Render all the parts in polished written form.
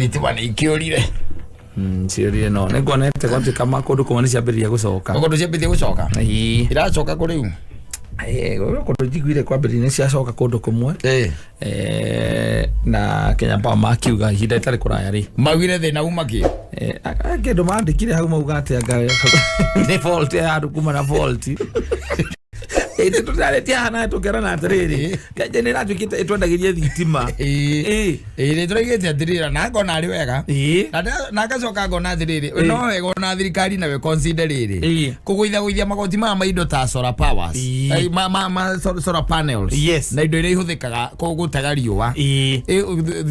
Thitima nĩ ikĩũrire. Ciũrire no nĩ nguonete gwatuĩka kũndũ kũmwe nĩ ciambĩrĩria gũcoka. Kũndũ ciambĩtie gũcoka. Ĩĩ. Iracoka kũ rĩu? Kũndũ njiguire kwambĩrĩria nĩ ciacoka kũndũ kũmwe. Na Kenya Power makiuga ihinda rĩtarĩ kũraya rĩ. Maugire thĩna uma kĩ? Kĩndũ mandĩkire hau mauga atĩ anga nĩ fault ya andũ kuma na fault. Ĩndĩ tũtarĩtie haha nawe tũkerana atĩrĩrĩ, Kenya nĩ ĩratuĩkĩte ĩtwendagĩria thitima. Ĩĩ. Ĩĩ nĩ tũraigĩte atĩrĩrĩ na ngona arĩ wega. Na ngacoka ngona atĩrĩrĩ, no wega ona thirikari nayo consider rĩrĩ. Kũgũithia gũithia magoti maya ma indo ta solar powers. Ma solar panels. Na indo iria ihũthĩkaga gũtega riũa.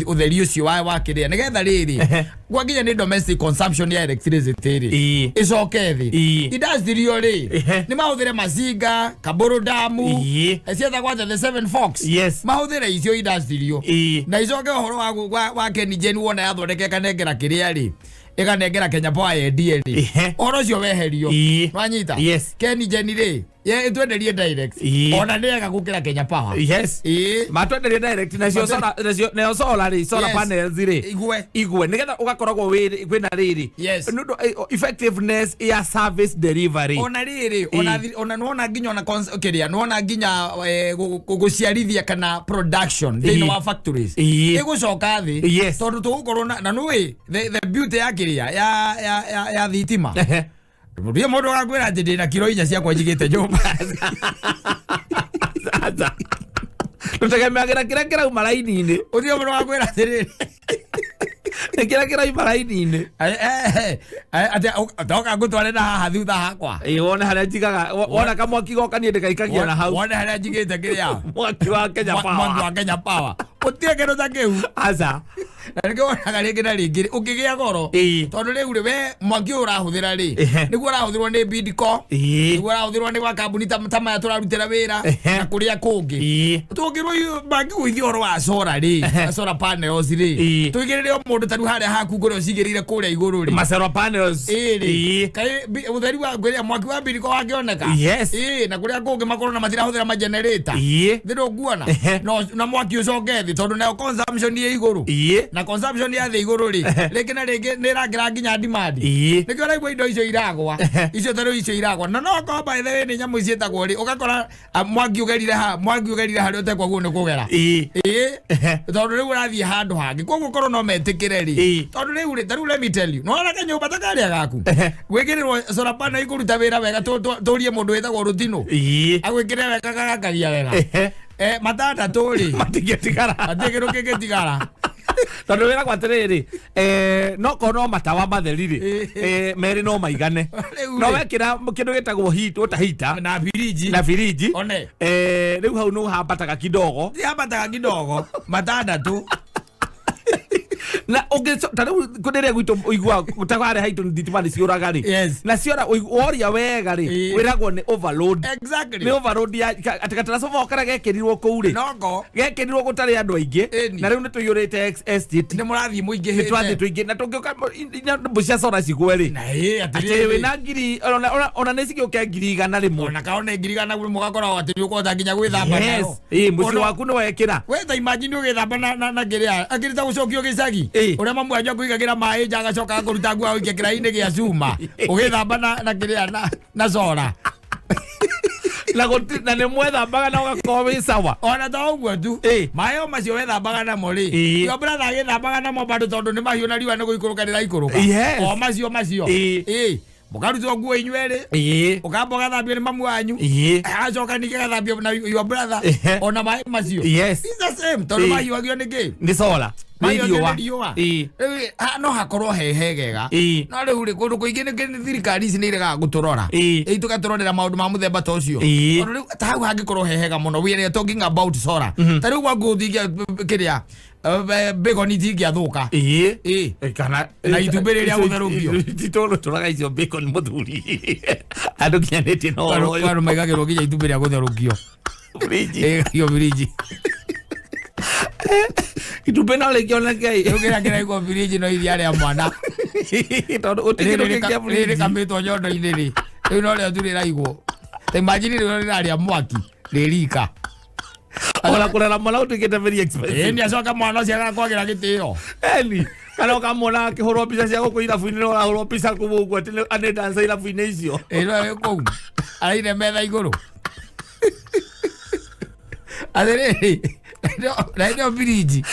Ũtheri ũcio wa kĩrĩa nĩgetha rĩrĩ gwakinya nĩ domestic consumption ya electricity rĩ ĩcoke thĩ. Industry rĩ nĩ mahũthĩre Masinga, Kaburu Damu, cietagwo atĩa, the Seven Forks. Mahũthĩre icio industry na icoke ũhoro wa KenGen wona yathondeka ĩkanengera kĩrĩa rĩ, ĩkanengera Kenya Power yendie rĩ, ũhoro ũcio weherio. Wanyita? Yes. KenGen rĩ ĩtwenderie direct. Ona nĩ ega gũkĩra Kenya Power. Matwenderie direct nacio solar, nacio nayo solar rĩ, solar panels rĩ Igwe. Igwe nĩgetha ũgakoragwo wĩna rĩrĩ nĩ ũndũ effectiveness ya service delivery. Ona rĩrĩ ona ona nĩwona nginya ona kĩrĩa nĩwona nginya gũciarithia kana production thĩinĩ wa factories ĩgũcoka thĩ. Tondũ tũgũkorwo na nĩũĩ the beauty ya kĩrĩa ya thitima. Ndiĩ mũndũ ũgakwĩra atĩ ndĩna kiro 4 ciakwa njigĩte nyũmba. Sasa tũtegemeagĩra kĩrĩa kĩrauma raini-inĩ. Ũthiĩ mũndũ ũgakwĩra atĩrĩrĩ, nĩ kĩrĩa kĩrauma raini-inĩ. Atĩ toka ngũtware na haha thutha hakwa. Ĩĩ, wone harĩa njigaga, wona kamwaki goka niĩ ndĩgaikagia na hau. Wone harĩa njigĩte kĩrĩa mwaki wa Kenya mwaki Power. Wa Kenya Power ũtirĩ kĩndũ ta kĩu. Aca. Na nĩkĩo wonaga rĩngĩ na rĩngĩ rĩ, ũngĩgĩa goro, tondũ rĩu rĩ we mwaki ũyũ ũrahũthĩra rĩ, nĩguo ũrahũthĩrwo nĩ Bidco, nĩguo ũrahũthĩrwo nĩ makambuni ta maya tũrarutĩra wĩra na kũrĩa kũngĩ. Tũngĩrwo mangĩgũithia ũhoro wa solar rĩ, solar panels rĩ, tũigĩrĩre o mũndũ ta rĩu harĩa haku kũrĩa ũcigĩrĩire kũrĩa igũrũ rĩ. Ma solar panels. Ĩĩ rĩ, kaĩ ũtheri wa kũrĩa mwaki wa Bidco wakĩoneka? Yes. Ĩĩ, na kũrĩa kũngĩ makorwo na matirahũthĩra ma generator. Thĩ ndũkuona? Na mwaki ũcoke thĩ tondũ nayo consumption ĩ igũrũ. Na consumption ya thĩ igũrũ rĩ, rĩngĩ na rĩngĩ nĩ ĩrakĩra nginya demand. Nĩkĩo ũraigua indo icio iragwa, icio ta rĩu icio iragwa na no korwo by the way nĩ nyamũ ciĩtagwo rĩ, ũgakora mwaki ũgerire ha mwaki ũgerire harĩa ũtekwaguo nĩ kũgera. Ĩĩ, tondũ rĩu ũrathiĩ handũ hangĩ, koguo korwo no metĩkĩre rĩ, tondũ rĩu rĩ, ta rĩu let me tell you, nĩwona kanyũmba ta karĩa gaku gwĩkĩrĩrwo solar panel ikũruta wĩra wega, tũrie mũndũ wĩtagwo Rũtinũ agwĩkĩre wega gagakagia wega. Matandatũ rĩ, matingĩtigara. Hatirĩ kĩndũ kĩngĩtigara. Tondũ wĩragwo atĩrĩrĩ, no korwo no matawa matheri rĩ, merĩ no maigane. Rĩu no rĩ. Wekĩra kĩndũ gĩtagwo heat, water heater na biriji na firiji, One. Rĩu hau nĩ ũhambataga kidogo. Yambataga kidogo matandatũ. Na ũngĩ ta rĩu rĩrĩa gwitũ ũiguaga ta harĩa haitũ thitima nĩ ciũraga rĩ, na ciora woria wega rĩ, wĩragwo nĩ overload. Nĩ overload ya atĩ gatransformer karĩa gekĩrirwo kũu rĩ, Noko gekĩrirwo gũtarĩ andũ aingĩ. Na rĩu nĩ tũiyũrĩte estate. Nĩ mũrathiĩ nĩ mũingĩhĩte. Twathiĩ tũingĩ na tũngĩũka mbũ cia solar cigwe rĩ, Na ĩĩ atĩ atĩrĩrĩ, wĩna ngiri ona nĩ cigĩũke 100,000. Ona kaona 100,000 mũgakoragwo atĩ nĩ ũkũhota nginya gwĩthamba nayo. Ĩĩ, mũciĩ waku nĩ wekĩra. We ta imagine ũgĩthamba na kĩrĩa akĩrĩ ta gũcokio gĩcagi, ũrĩa mamu wanyu akũigagĩra maĩ nja agacoka akũruta nguo agũikia kĩraĩ-inĩ gĩa cuma ũgĩthamba na kĩrĩa na solar. Na nĩ mwethambaga na ũgakorwo wĩ sawa. Ona ta ũguo tu, maĩ o macio wethambaga namo rĩ, your brother agĩthambaga namo bado tondũ nĩ mahiũ na riũa nĩ gũikũrũka rĩraikũrũka. O macio macio. Ĩĩ, mũkarutwo nguo inyuerĩ, ũkamba ũgathambio nĩ mamu wanyu, agacoka ningĩ agathambio na your brother, ona maĩ macio. It's the same tondũ mahiũhagio nĩ kĩ? Nĩ solar, nĩ Mahiũhagio riũa. nĩ riũa. Rĩu no hakorwo he hegega. No rĩu rĩ, kũndũ kũingĩ nĩ thirikari ici nĩ iregaga gũtũrora. Ĩĩ, tũgatũrorera maũndũ ma mũthemba ta ũcio. Tondũ rĩu ta hau hangĩkorwo he hega mũno, we are talking about solar. Ta rĩu gwaku ũthingia kĩrĩa bacon itingĩathũka. Ĩĩ. Kana Na itumbĩ rĩrĩa gũtherũkio. Titũrũtũraga icio bacon mũthuri andũ kinyanĩtie na ũhoro ũyũ. Andũ maigagĩrwo nginya itumbĩ rĩa gũtherũkio. Fridge. Ĩgagio biriji. Itumbĩ no rĩkĩoneke. Rĩu kĩrĩa kĩraigwo biriji no iria rĩa mwana. Tondũ gũtirĩ kĩndũ kĩngĩ kĩa Rĩrĩ fridge. rĩkamĩtwo nyondo-inĩ rĩ, rĩu no rĩo tu rĩraigwo. Ta imagine rĩu rĩrarĩa mwaki rĩ rika. Ona kũrera mwana gũtuĩkĩte very expensive. Ĩĩ, nĩ acoka mwana ũcio agakwagĩra gĩtĩo. Eni. Kana ũkamwona akĩhũrwo mbica cia gũkũ irabu-inĩ no ũrahũrwo mbica kũu ũguo atĩ nĩ dancer irabu-inĩ icio. Ĩ no wĩ kũu araire metha igũrũ atĩrĩrĩ, na ĩno birinji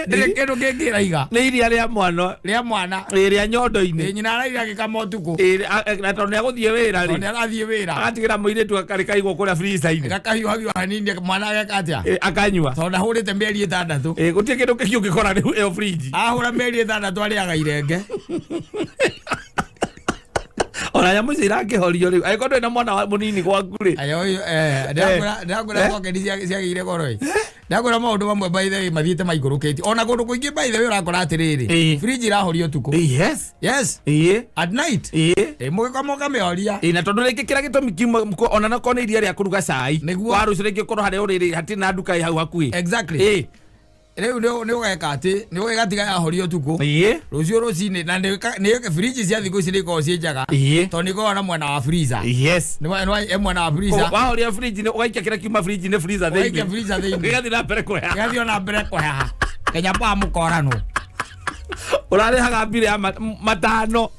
ndĩrĩ kĩndũ kĩngĩ ĩraiga. Nĩ iria rĩa mwana. Rĩa mwana. Ĩ, rĩa nyondo-inĩ. Ĩ, nyina araire agĩkama ũtukũ. Ĩ, na tondũ nĩ agũthiĩ wĩra tondũ rĩ, nĩ arathiĩ wĩra, agatigĩra mũirĩtu akarĩ kaigwo kũrĩa freezer-inĩ. Gakahiũhahiũha hanini, mwana ageka atĩa? Ĩ, akanyua. Tondũ ndahũrĩte mĩeri 6. Ĩ, gũtirĩ kĩndũ kĩngĩ ũngĩkora rĩu ĩyo fridge. Ahũra mĩeri 6 arĩaga irenge. Ona nyamũ icio irakĩhorio rĩu, angĩkorwo ndũrĩ na mwana mũnini gwaku rĩ. Ayo eh ndĩrakwĩra tokeni ciagĩire goro ĩ. Ndĩrakwĩra maũndũ mamwe, by the way, mathiĩte maikũrũkĩtie ona kũndũ kũingĩ. By the way, ũrakora atĩrĩrĩ, fridge irahorio ũtukũ. Yes. At night. Mũgĩkoma ũkamĩhoria. Ĩ, na tondũ rĩngĩ kĩrĩa gĩtũmi kiuma ona no nĩ iria rĩa kũruga cai wa rũciũ, rĩngĩ ũkorwo harĩa ũrĩ rĩ hatirĩ na nduka ĩ hau hakuhĩ. Rĩu nĩ ũgeka atĩ nĩ ũgatiga yahorio ũtukũ, rũciũ rũcinĩ na nĩ fridge cia thikũ ici nĩ ikoragwo ciĩ njega tondũ nĩ ikoragwo na mwena wa freezer. Nĩ mwena wa freezer. Wahoria fridge nĩ ũgaikia kĩrĩa kiuma fridge nĩ freezer ũgaikia thĩinĩ. Freezer thĩinĩ. Gĩgathiĩ na mbere kũheha. Gĩgathiĩ ona mbere kũheha Kenya Power mũkorano. Ũrarĩhaga mbirũ ya matano,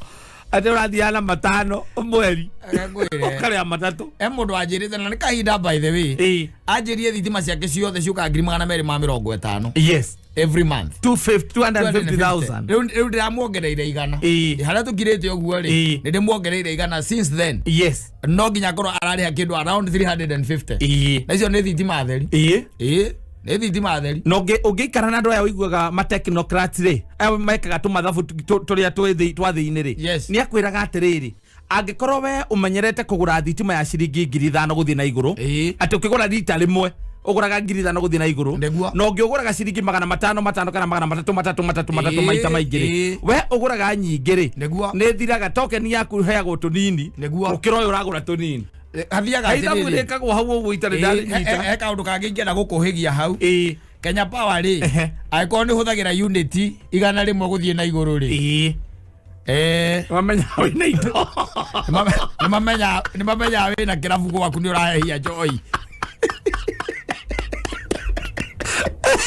atĩ ũrathiaga na matano mweri, Ngwĩre, ũkarĩha matatũ. E mũndũ wanjĩrĩte, na nĩ kahinda, by the way, anjĩrie thitima ciake ciothe ciũkaga 250,000 every month. 250, 250,000. Rĩu ndĩramuongereire 100. Harĩa tũkirĩte ũguo rĩ, nĩ ndĩmuongereire 100 since then. No nginya akorwo ararĩha kĩndũ around 350. Na icio nĩ thitima theri. Ĩĩ, nĩ thitima theri. Na ũngĩikara na andũ aya ũiguaga ma technocrats rĩ, aya mekaga tũmathabu tũrĩa twa thĩ-inĩ rĩ, nĩ akwĩraga atĩrĩrĩ, angĩkorwo we ũmenyerete kũgũra thitima ya ciringi 5,000 gũthiĩ na igũrũ, atĩ ũkĩgũra rita rĩmwe ũgũraga 5,000 gũthiĩ na igũrũ, na ũngĩ ũgũraga ciringi magana matano matano kana magana matatũ matatũ matatũ matatũ maita maingĩ rĩ, we ũgũraga nyingĩ rĩ, nĩ thiraga token yaku heagwo tũnini gũkĩra ũyũ ũragũra tũnini. Hathiaga ithabu atĩrĩrĩ, rĩkagwo hau ũguo itarĩ ndanyita. He kaũndũ kangĩ ingĩenda gũkũhĩgia hau. Kenya Power rĩ, angĩkorwo nĩ ũhũthagĩra unit 100 gũthiĩ na igũrũ rĩ, Mamenya wĩna indo. Nĩ mamenya wĩna kĩrabu gwaku, nĩ ũrahehia njoi,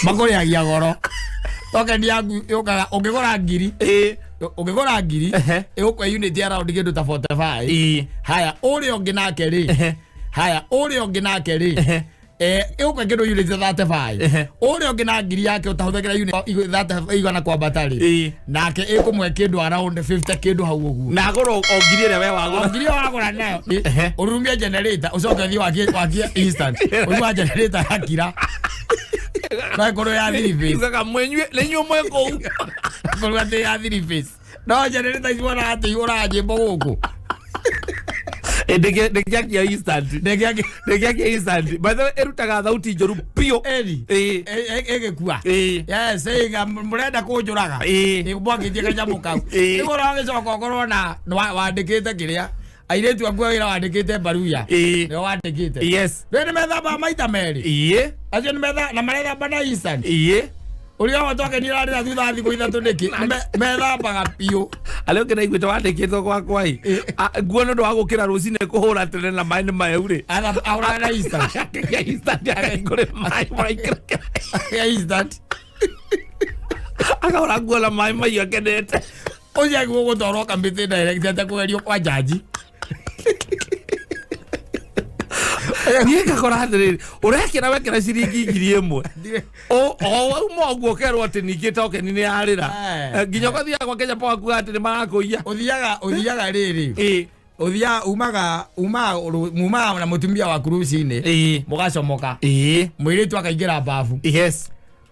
makũrĩhagia goro. Token yaku yũkaga ũngĩgũra 1,000, ũngĩgũra 1,000, ĩgũkũhe unit around kĩndũ ta 45. Haya, ũrĩa ũngĩ nake rĩ, haya, ũrĩa ũngĩ nake rĩ, ĩgũkũhe kĩndũ unit 35. Ũrĩa ũngĩ na 1,000 yake ũtahũthagĩra unit 100 kwambata rĩ, nake ĩkũmũhe kĩndũ around 50 kĩndũ hau ũguo. Na agũra o 1,000 ĩrĩa we wagũra. 1,000 wagũra nayo, ũrurumie generator, ũcoke ũthiĩ wakie instant, ũigua generator yakira, no ĩkorwo ya three phase. Ugaga mwenyue nĩ inyuĩ mwĩ kũu. Ĩkorwo atĩ ya three phase, no generator ici wonaga atĩ ihũraga nyĩmbo gũkũ. Ndĩngĩakia instant. Ndĩngĩakia instant. By the way, ĩrutaga thauti njũru biũ. Ĩni. Ĩgĩkua. Yes, ĩga mũrenda kũnjũraga. Mwakĩtie kanyamũ kau. Rĩu ũragĩcoka ũkorwo na wandĩkĩte kĩrĩa airĩtu aku a wĩra wandĩkĩte baruya. Nĩo wandĩkĩte. Rĩu nĩ methambaga maita merĩ. Acio nĩ metha na marethamba na instant. Ũrĩa wa token irarĩra thutha wa thikũ 3 nĩkĩ? Methambaga biũ. Arĩa ũngĩ naiguĩte wandĩkĩtwo gwakwa ĩ, nguo nĩ ũndũ wa gũkĩra rũcinĩ kũhũra tene na maĩ nĩ mahehu rĩ, Ahũraga na instant. Akĩgĩa instant, akahingũrĩ maĩ maraikĩra. Ya instant. Akahũra nguo na maĩ mahiũ akenete. Ũcio agĩrĩirwo gũtwarwo kamĩtĩ direct atekũgerio kwa jaji. Niĩ ngakora atĩrĩrĩ, ũrekĩra wekĩra ciringi 1,000, o wauma ũguo ũkerwo atĩ ningĩ tokeni nĩ yarĩra. Nginya ũgathiaga gwa Kenya Power kuga atĩ nĩ marakũiya. Ũthiaga rĩrĩ, ũthiaga umaga na mũtumia waku rũcinĩ, mũgacomoka, mũirĩtu akaingĩra babu.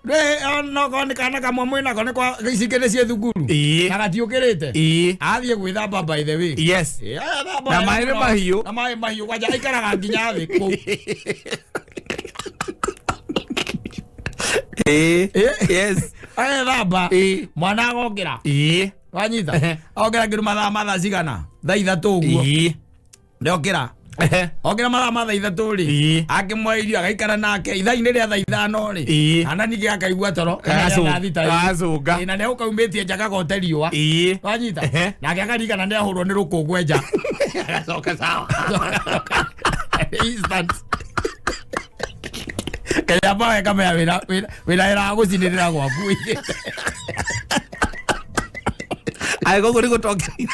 Nokorwo nĩ kana kamwe mwĩnako nĩ kwa icingĩ nĩ ciĩ thukuru, na gatiũkĩrĩte, athiĩ gwĩthamba, by the way. Agethamba Na wega maĩ nĩ mũno. mahiũ. Na maĩ mahiũ kwanja aikaraga nginya thĩ kũu. Agethamba, mwana agokĩra, wanyita, okĩra kĩndũ mathaa ma thaa cigana, thaa 3 ũguo. Nĩokĩra, okĩra mathaa ma thaa 3 rĩ, akĩmũhe irio, agaikara nake ithaa-inĩ rĩa thaa 5 rĩ, ana ningĩ akaigua toro kana rĩa thaa 6. Agacũnga. Na nĩ ũkaumĩtie nja kagote riũa, wanyita, nake akarigana nĩ ahũrwo nĩ rũkũngũ nja. Agacoka sawa. Instant. Kenya Power ĩkamenya wĩra wĩra wa gũcinĩrĩra gwaku. Agä nä gå tokeni.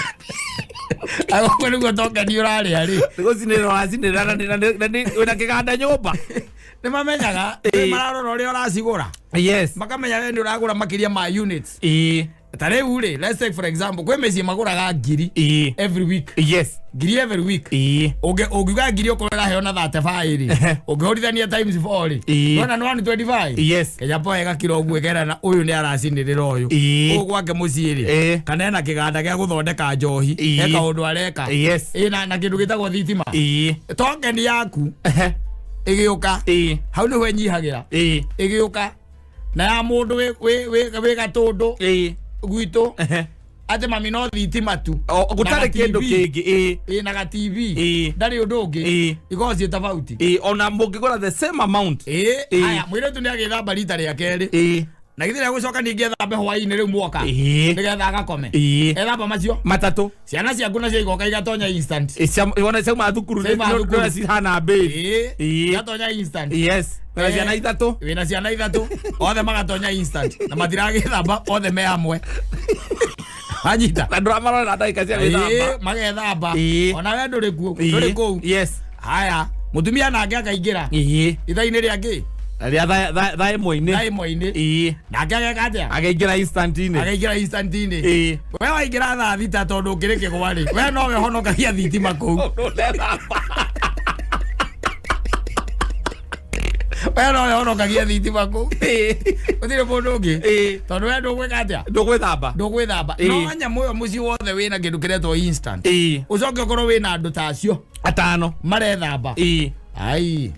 Agũkũ nĩguo tokeni ũrarĩa rĩ. Nä gå cinä ra ũracinä ra na wä na kä ganda nyå mba. Nĩ mamenyaga. Mararora ũrĩa ũracigũra. Makamenya we nĩ ũragũra makĩria ma units. Ta rĩu rĩ, let's take for example, kwĩ mĩciĩ magũraga 1000 every week. 1000 every week. Ũngiuga 1000 ũkorwo ĩraheo na 35 rĩ, ũngĩhũrithania times 4 rĩ, nona nĩ 125. Kenya Power ĩgakira ũguo ĩkerana ũyũ nĩ aracinĩrĩra ũyũ. Ũyũ gwake mũciĩ rĩ, kana ena kĩganda gĩa gũthondeka njohi, he kaũndũ areka. Na kĩndũ gĩtagwo thitima. Token yaku ĩgĩũka, hau nĩho ĩnyihagĩra. Ĩgĩũka na ya mũndũ wĩ gatũndũ gwitũ, atĩ mami no thitima tu. Gũtarĩ kĩndũ kĩngĩ. Na ga TV. Ndarĩ ũndũ ũngĩ. Ikoragwo ciĩ tofauti. Ona mũngĩgũra the same amount. Haya, mũirĩtu nĩ agĩthamba rita rĩa kerĩ. Na githĩ rĩa ningĩ ethambe hwaĩ-inĩ rĩu mwoka. Nĩgetha agakome. Ethamba macio matatũ. Ciana ciaku nacio igoka igatonya instant. Wona ciauma thukuru nĩ cihana mbĩri. Igatonya instant. Wĩna ciana ithatũ. Wĩna ciana ithatũ. Othe magatonya instant. Na matiragĩthamba othe me hamwe. Anyita. Na ndũramarora ndagĩka cia gwĩthamba. Magethamba. Ona we ndũrĩ kuo. Ndũrĩ kũu. Haya, mũtumia nake akaingĩra. Ithaa-inĩ rĩa kĩ? Rĩa thaa ĩmwe-inĩ. Thaa ĩmwe-inĩ. Nake ageka atĩa? Akaingĩra instant-inĩ. Akaingĩra instant-inĩ. We waingĩra thaa thita tondũ ũkĩrĩ kĩgwa rĩ. We nowe honokagia thitima kũu. We nowe honokagia thitima kũu. Gũtirĩ mũndũ ũngĩ. Tondũ we ndũgwĩka atĩa? Ndũgwĩthamba. Ndũgwĩthamba. No nyamũ ĩyo mũciĩ wothe wĩna kĩndũ kĩretwo instant. Ũcoke ũkorwo wĩna andũ ta acio atano marethamba. Ai.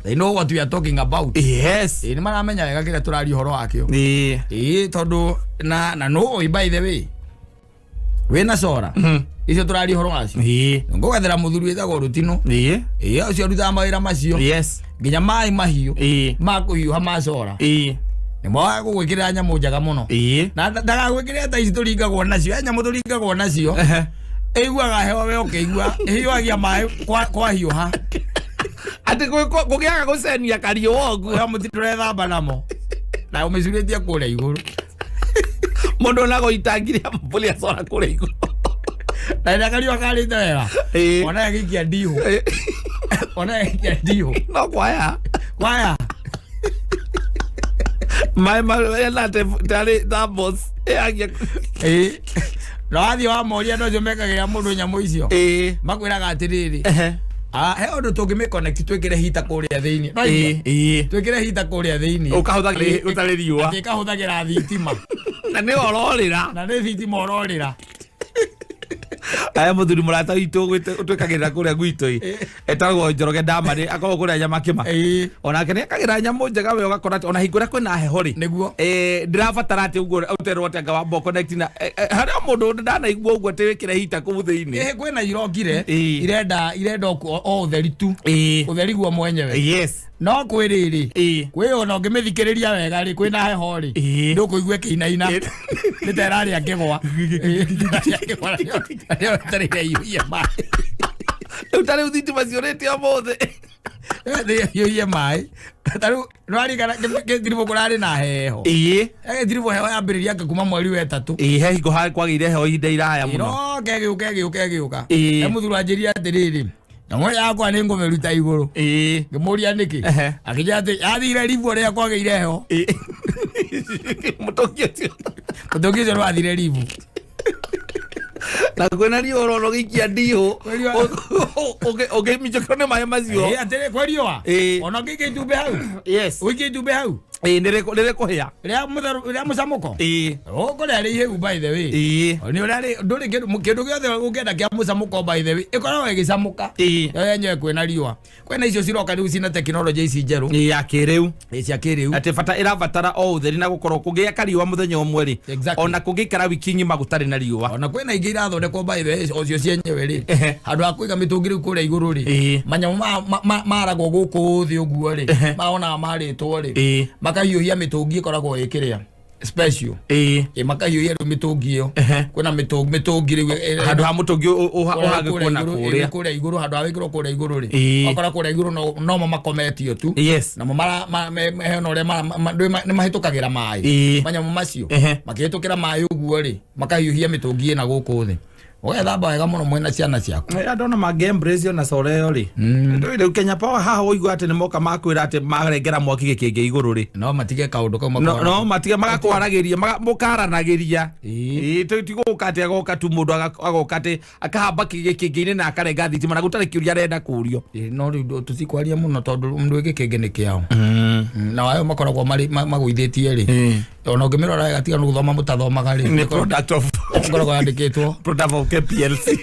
They know what we are talking about. Nĩ maramenya wega kĩrĩa tũraria ũhoro wakĩo. Tondũ na no by the way. Wĩna cora. Icio tũraria ũhoro wacio. Ngũgethera mũthuri wĩtagwo Rutino. Ũcio arutaga mawĩra macio. Nginya maĩ mahiũ. Ma kũhiũha ma cora. Nĩ moaga gũgwĩkĩrĩra nyamũ njega mũno. Na ndagagwĩkĩrĩra ta ici tũringagwo nacio. He nyamũ tũringagwo nacio. Ĩiguaga heho we ũkĩigua. Ĩhiũhagia maĩ kwahiũha. Atĩ kũgĩaga gũcenia kariũa ũguo. We mũtindũ ũrethamba namo. Na ũmĩcurĩtie kũrĩa igũrũ. Mũndũ onago itangi rĩa mbũri acora kũrĩa igũrũ. Na rĩrĩa kariũa karĩte wega. Ona ĩgĩikia ndihũ. Ona ĩgĩikia ndihũ. No kwaya. Kwaya. Maĩ marĩa tarĩ thambos. Na wathiĩ wamoria andũ acio mekagĩra mũndũ nyamũ icio. Makwĩraga atĩrĩrĩ. He ũndũ tũngĩmĩconnect twĩkĩre heater kũrĩa thĩinĩ. Twĩkĩre heater kũrĩa thĩinĩ. Ũkahũthagĩra gũtarĩ riũa. Atĩ ĩkahũthagĩra thitima. Na nĩ ũrorĩra. Na nĩ thitima ũrorĩra. Aya mũthuri mũrata witũ ũtwĩkagĩrĩra kũrĩa gwitũ ĩ. Etagwo Njoroge Ndamarĩ, akoragwo kũrĩa Nyamakĩma. Onake nĩ ekagĩra nyamũ njega we ũgakora atĩ ona hingo ĩrĩa kwĩna heho rĩ. Nĩguo. Ndĩrabatara atĩ ũguo ũterwo atĩ anga wamba connect na harĩa mũndũ ndanaigua ũguo atĩ wĩkĩre heater kũu thĩinĩ. Kwĩna irokire, irenda o ũtheri tu. Ũtheri guo mwenyewe. No kwĩ rĩrĩ, kwĩ ona ũngĩmĩthikĩrĩria wega rĩ, kwĩna heho rĩ, ndũkũigua ĩkĩinaina. Nĩ ta ĩrarĩa kĩgwa. Ĩrarĩa kĩgwa na nĩyo ĩtarĩire iyũiye maĩ. Rĩu ta rĩu thitima ciũrĩte ũmũthĩ. Ĩrarĩa iyũiye maĩ. Ta rĩu nĩwarigana gĩtiribũ kũrarĩ na heho. Gĩtiribũ heho yambĩrĩria anga kuma mweri wa ĩtatũ. He hingo kwagĩire heho ihinda iraya mũno. Ĩroka ĩgĩũka ĩgĩũka ĩgĩũka. He mũthuri wanjĩrire atĩrĩrĩ, nyamũ yakwa nĩ ngũmĩruta igũrũ. Ngĩmũria nĩkĩ? Akĩnjĩra atĩ yathire ribu rĩrĩa kwagĩire heho. Mũtũngi ũcio. Mũtũngi ũcio nĩwathire ribu. Na kwĩna riũa ũrona ũgĩikia ndihũ. Kwĩ riũa. Ũngĩminjũkĩrwo nĩ maĩ macio. Atĩrĩ, kwĩ riũa. Ona ũngĩikia itumbĩ hau. Ũikie itumbĩ hau. Nĩ rĩkũhĩa. Rĩa mũcamũko. Ũkũrĩa rĩ ihĩu by the way. Nĩ ũrĩa rĩ, ndũrĩ kĩndũ gĩothe ũngĩenda kĩa mũcamũko by the way, ĩkoragwo ĩgĩcamũka. Yo yenyewe kwĩna riũa. Kwĩna icio ciroka rĩu cina tekinoronjĩ ici njerũ. Ya kĩrĩu. Cia kĩrĩu. Atĩ bata ĩrabatara o ũtheri na gũkorwo kũgĩa kariũa mũthenya ũmwe rĩ. Ona kũngĩikara wiki ng'ima gũtarĩ na riũa. Ona kwĩna ingĩ irathondekwo by the way, o cio cienyewe rĩ. Handũ ha kũiga mĩtũngi rĩu kũrĩa igũrũ rĩ. Manyamũ maragwo gũkũ thĩ ũguo rĩ. Maonaga marĩtwo rĩ. Makahiũhia mĩtũngi ĩkoragwo ĩkĩrĩa. Special. Ĩ makahiũhia rĩu mĩtũngi ĩyo. Kwĩna mĩtũngi rĩu Handũ ha mũtũngi ũhagĩkwo na kũrĩa. Kũrĩa igũrũ, handũ ha wĩkĩrwo kũrĩa igũrũ rĩ, wakora kũrĩa igũrũ nomo makometio tu. Namo hena ũrĩa nĩ mahĩtũkagĩra maĩ manyamũ macio. Makĩhĩtũkĩra maĩ ũguo rĩ, makahiũhia mĩtũngi ĩna gũkũ thĩ, ũgethamba wega mũno mwĩna ciana ciaku. Andũ ona mangĩ embrace ona solar ĩyo rĩ, ndũĩ rĩu Kenya Power haha ũigua atĩ nĩ moka makwĩra atĩ marengera mwaki gĩkĩngĩ igũrũ rĩ. No matige kaũndũ kau. No matige magakwaragĩria, mũkaranagĩria. Ti gũka atĩ agoka tu mũndũ agoka atĩ akahamba gĩkĩngĩ-inĩ na akarenga thitima na gũtarĩ kĩũria arenda kũrio. No rĩu tũtikwaria mũno tondũ ndũ gĩkĩngĩ nĩ kĩao. Na ayo makoragwo marĩ magũithĩtie rĩ, ona ũngĩmĩrora wega, tiga nĩ gũthoma mũtathomaga rĩ, Nĩ product of ĩkoragwo yandĩkĩtwo product of KPLC.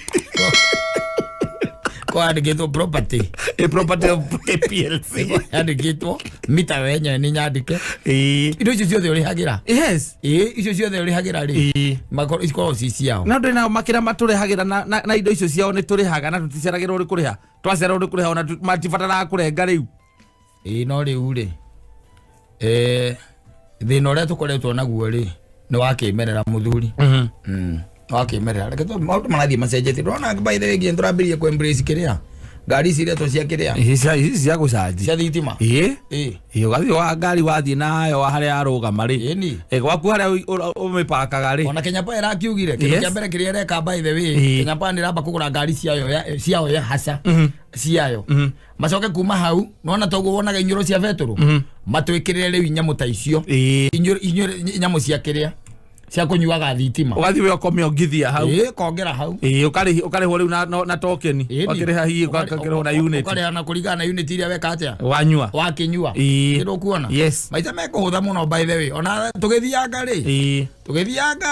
Kwandĩkĩtwo property. A property of KPLC. Yandĩkĩtwo mita wenyewe nĩ nyandĩke. Indo icio ciothe ũrĩhagĩra. Ĩ icio ciothe ũrĩhagĩra rĩ, ikoragwo ci ciao. Na ndå nao makĩra matũrehagĩra na indo icio ciao nĩ tũrĩhaga na tũticeragĩrwo nĩ kũrĩha, twacererwo nĩ kũrĩha ona matibataraga kũrenga rĩu. Ĩ no rĩu rĩ, thĩna ũrĩa tũkoretwo naguo rĩ, nĩ wa kĩmerera, mũthuri. Nĩ wa kĩmerera. Reke maũndũ marathiĩ macenjetie. Ndĩrona by the way nginya tũrambĩrĩria kũ embrace kĩrĩa ngari ici iretwo cia kĩrĩa. Ici cia gũcanji. Cia thitima. Ĩ ũgathiĩ wa ngari wathiĩ nayo harĩa arũgama rĩ. Ĩni. Gwaku harĩa ũmĩpakaga rĩ. Ona Kenya Power ĩrakiugire kĩndũ kĩa mbere kĩrĩa ĩreka, by the way, Kenya Power nĩ ĩramba kũgũra ngari ciayo ya haca ciayo, macoke kuma hau nona toguo wonaga inyũrũ cia betũrũ, matwĩkĩrĩre rĩu nyamũ ta icio, inyũrũ nyamũ cia kĩrĩa cia kũnyuaga thitima. Ũgathiĩ we ũkomĩongithia hau. Ĩ kongera hau. Ĩ ũkarĩhwo rĩu na token. Ũkĩrĩha hihi ũkakĩrĩhwo na unit. Ũkarĩha na kũringana na unit iria weka atĩa. Wanyua. Wakĩnyua. Kĩndũ ũkuona. Maita mekũhũtha mũno, by the way, ona tũgĩthianga rĩ, tũgĩthianga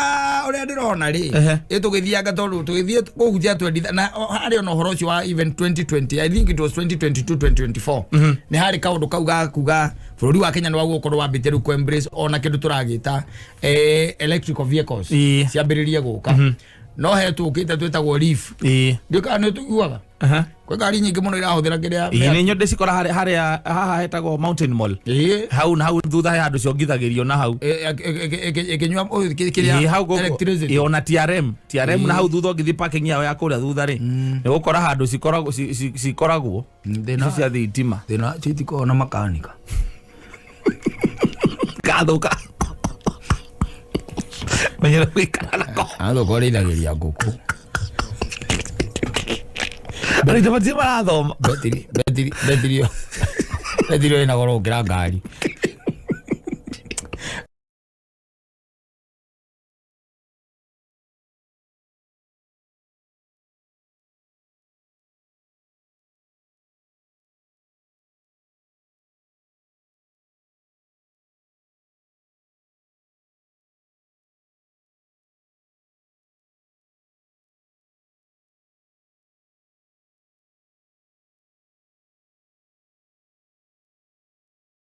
ũrĩa ndĩrona rĩ, ĩ tũgĩthianga tondũ tũgĩthiĩ kũhunjia 20 na harĩ ona ũhoro ũcio wa even 2020, I think it was 2022, 2024, nĩ harĩ kaũndũ kau ga kuga bũrũri wa Kenya nĩ wagwo gũkorwo wambĩte rĩu kũ embrace ona kĩndũ tũragĩta electrical vehicles ciambĩrĩrie gũka, no he tũkĩte twĩtagwo Leaf. Ndiũ kana nĩ tũiguaga kwĩ ngari nyingĩ mũno irahũthĩra kĩrĩa. Nĩ nyo ndĩcikora harĩa haha hetagwo Mountain Mall. Hau na hau thutha he handũ ciongithagĩrio na hau. Ĩkĩnyua kĩrĩa Ĩ, hau gũkũ- electricity. Ĩ, ona TRM na hau thutha ũngĩthiĩ parking yao ya kũrĩa thutha rĩ, nĩ gũkora handũ cikoragwo cikoragwo Thĩna icio cia thitima. Thĩna citikoragwo na makanika. Gathũka menyera gũikara nako. Athũka ũrĩithagĩria ngũkũ. Arutwo matirĩ marathoma. Betiri ĩyo ĩna goro gũkĩra ngari.